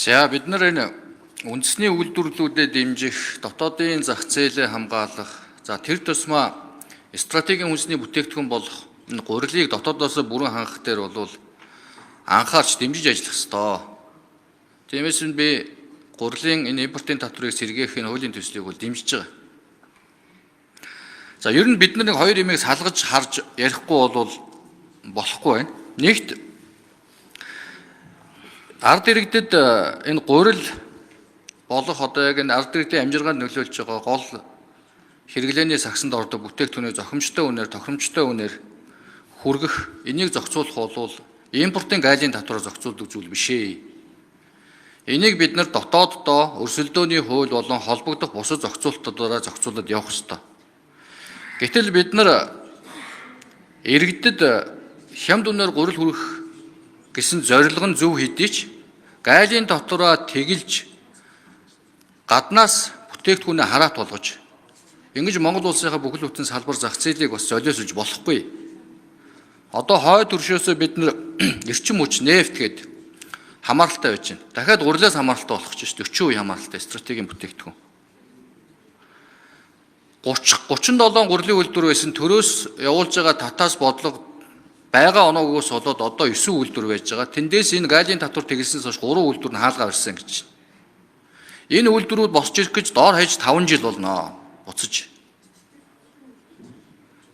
За, бид нар энэ үндэсний үйлдвэрлэлүүдэд дэмжих, дотоодын зах зээлээ хамгаалах, за тэр тусмаа стратегийн үндэсний бүтээгдэхүүн болох энэ гурилыг дотоодоос бүрэн хангах дээр бол анхаарч дэмжиж ажиллах ёстой. Тиймээс нь би гурилын энэ импортын татварыг сэргээх энэ хуулийн төслийг бол дэмжиж байгаа. За, ер нь бид нар нэг хоёр юмыг салгаж харж ярихгүй бол болохгүй байна. Нэгт, ард иргэдэд энэ гурил болох одоо яг энэ ард иргэдийн амжиргаанд нөлөөлж байгаа гол хэрэглээний сагсанд ордог бүтээгдэхүүний зохимжтой үнээр, тохиромжтой үнээр хүргэх, энийг зохицуулах бол импортын гаалийн татвараар зохицуулдаг зүйл биш ээ. Энийг бид нар дотооддоо өрсөлдөөний хууль болон холбогдох бусад зохицуултуудаараа зохицуулаад явах ёстой. Гэтэл бид нар иргэдэд хямд үнээр гурил хүргэх гэсэн зорилго нь зөв хэдий ч гаалийн татвараа тэгэлж, гаднаас бүтээгдэхүүнээ хараат болгож, ингэж Монгол улсынхаа бүхэл бүтэн салбар зах зээлийг бас золиослож болохгүй. Одоо хойд өршөөсөө бид нар эрчим хүч, нефть гээд хамааралтай байж байна. Дахиад гурилаас хамааралтай болох чинь 40% хамааралтай стратегийн бүтээгдэхүүн. 30 37 гурилын үйлдвэр байсан, төрөөс явуулж байгаа татаас бодлого байгаа оноогоос болоод одоо 9 үйлдвэр байж байгаа. Тэндээс энэ гаалийн татвар тэгэлснээс хойш 3 үйлдвэр нь хаалгаа барьсан гэж. Энэ үйлдвэрүүд босч ирэх гэж доор хаяж 5 жил болно. Буцаж.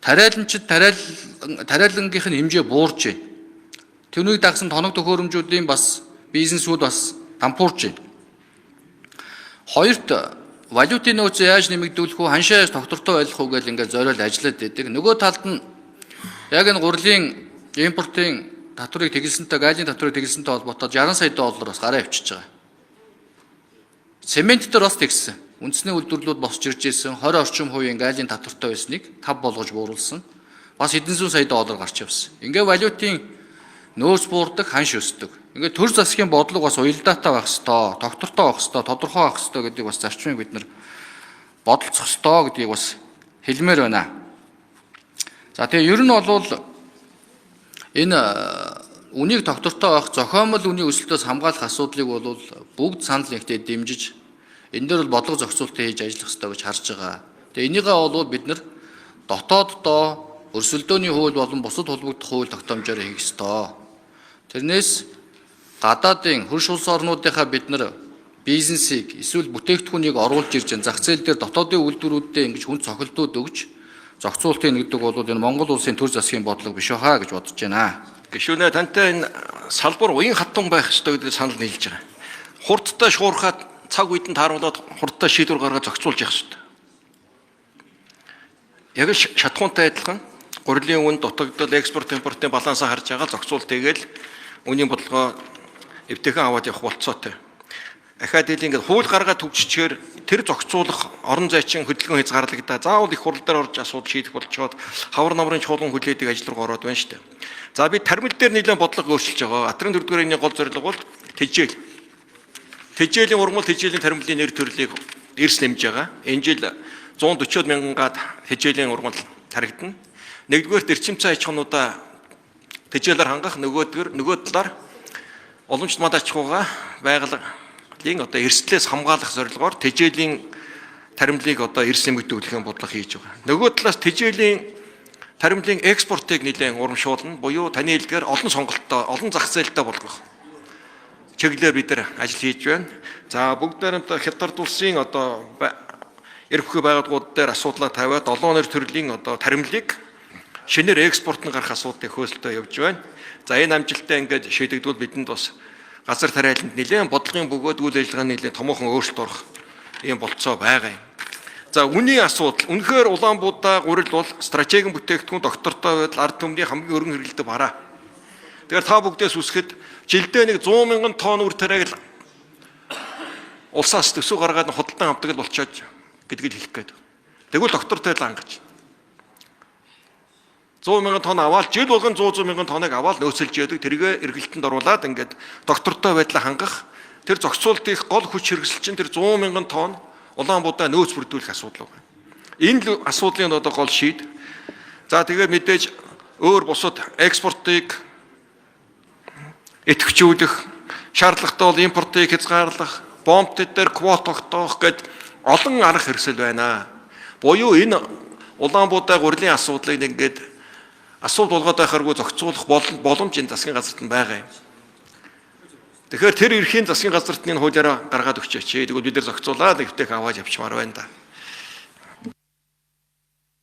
Тариаланчид тариалангийнх нь хэмжээ буурч байна. Түүнийг дагсан тоног төхөөрөмжүүдийн бас бизнесүүд бас дампуурч байна. Хоёрт, валютын нөөцөө яаж нэмэгдүүлэх үү, ханшаа яаж тогтвортой байх уу гэл ингээд зориул ажиллаад байдаг. Нөгөө талд нь яг энэ гурилын импортын татварыг тэгэлсэнтэй, гаалийн татварыг тэгэлсэнтэй холбоотой 60 сая доллар бас гараа авчиж байгаа. Цемент дээр бас тэгсэн. Үндэсний үйлдвэрлэлүүд босч ирж ирсэн 20 орчим хувийн гаалийн татвартай байсныг 5 болгож бууруулсан. Бас хэдэн зуун сая доллар гарч явсан. Ингээ валютын нөөц буурдаг, ханш өсдөг. Ингээ төр засгийн бодлого бас уялдаатай байх ёстой, тогтвортой байх ёстой, тодорхой байх ёстой гэдэг бас зарчмыг бид нар бодолцох ёстой гэдгийг бас хэлмээр байна. За, тэгээ ер нь бол энэ үнийг тогтвортой байх, зохиомол үнийн өсөлтөөс хамгаалах асуудлыг бол бүгд санал нэгтээ дэмжиж, энэ дээр бол бодлого зохицуултыг хийж ажиллах ёстой гэж харж байгаа. Тэгээ энийгээ бол бид нар дотооддоо өрсөлдөөний хууль болон бусад холбогдох хууль тогтоомжоор хийх ёстой. Тэрнээс гадаадын хөрш улс орнуудынхаа бид нар бизнесийг эсвэл бүтээгдэхүүнийг оруулж ирж зах зээл дээр дотоодын үйлдвэрүүдэд ингэж хүн цохилтууд өгч зохицуултыг нэгдэг бол энэ Монгол улсын төр засгийн бодлого биш хаа гэж бодож байна. Гишүүнээ, тантай энэ салбар уян хатан байх ёстой гэдэг санал нийлж байгаа. Хурдтай шуурхаад, цаг үед нь тааруулаад, хурдтай шийдвэр гаргаж зохицуулж явах ёстой. Яг л шатхуунтай адилхан гурилын үн, дутагдал, экспорт импортын балансаа харж байгаа, зохицуулт хийгээл үнийн бодлогоо эвтэйхэн аваад явах болцоотой. Ахаад хэл ингээд хууль гаргаад төвччээр тэр зохицуулах орон зайчин хөдөлгөөн хязгаарлагдаа. Заавал их хурал дээр орж асуудал шийдэх болчоод хавар намрын чуулган хүлээдэг ажил руу ороод байна шүү дээ. За, би тармил дээр нэлээд бодлого өөрчилж байгаа. Атрын дөрөвдүгээр ангийн гол зорилго бол тэжээл. Тэжээлийн ургамал, тэжээлийн тармилын нэр төрлийг эрс нэмж байгаа. Энэ жил 140 мянган гад тэжээлийн ургамал таригдана. Нэгдүгээрт эрчим цай аж ахуйнуудаа тэжээлээр хангах, нөгөө талаар уламжлалт мад аж ахуйгаа байгалийн одоо эрсдлээс хамгаалах зорилгоор тэжээлийн таримлыг одоо эрс нэмэгдүүлэхийн бодлого хийж байгаа. Нөгөө талаас тэжээлийн таримлын экспортыг нэлээд урамшуулна. Буюу таны хэлдгээр олон сонголттой, олон зах зээлтэй болгох чиглэлээр бид нар ажил хийж байна. За, бүгд найрамдах Хятад улсын одоо эрх бүхий байгууллагууд дээр асуудлаа тавиад олон нэр төрлийн одоо таримлыг шинээр экспорт нь гарах асуудлыг хөөсөлтөө явж байна. За, энэ амжилттай ингээд шийдэгдвэл бидэнд бас газар тариаланд нэлээд бодлогын бөгөөд үйл ажиллагааны нэлээд томоохон өөрчлөлт орох ийм болцоо байгаа юм. За, үнийн асуудал. Үнэхээр Улаанбуудаа гурил бол стратегийн бүтээгдэхүүн, доктортой байдал, ард түмний хамгийн өргөн хэрэглэдэг бараа. Тэгэхээр та бүгдээс үсгэхэд жилдээ нэг 100 мянган тонн үр тариаг л улсаас төсөв гаргаад худалдан авдаг л болчоод гэдгийг хэлэх гээд. Тэгвэл доктортой л хангаж. 100 мянган тонн аваад жил болгон 100 100 мянган тонныг аваад нөөцөлж яадаг. Тэргээ эргэлтэнд оруулаад ингээд доктортой байдлаа хангах тэр зохицуултын их гол хүч хэрэгсэл чинь тэр 100 мянган тонн Улаанбуудаа нөөц бүрдүүлэх асуудал байна. Энэ л асуудлын одоо гол шийд. За, тэгээд мэдээж өөр бусад экспортыг идэвхжүүлэх, Шаардлагатай бол импортыг хязгаарлах, бомб дээр квот тогтоох гэд олон арга хэрэгсэл байна. Буюу энэ Улаанбуудаа гурилын асуудлыг ингээд асуулт болгоод байхааргүй зохицуулах боломж энэ засгийн газарт нь байгаа юм. Тэгэхээр тэр эрхийн засгийн газарт энэ хуулиараа гаргаад өгчээч. Тэгвэл бид нар зохицуулаад эвтэйх аваад явчмаар байна да.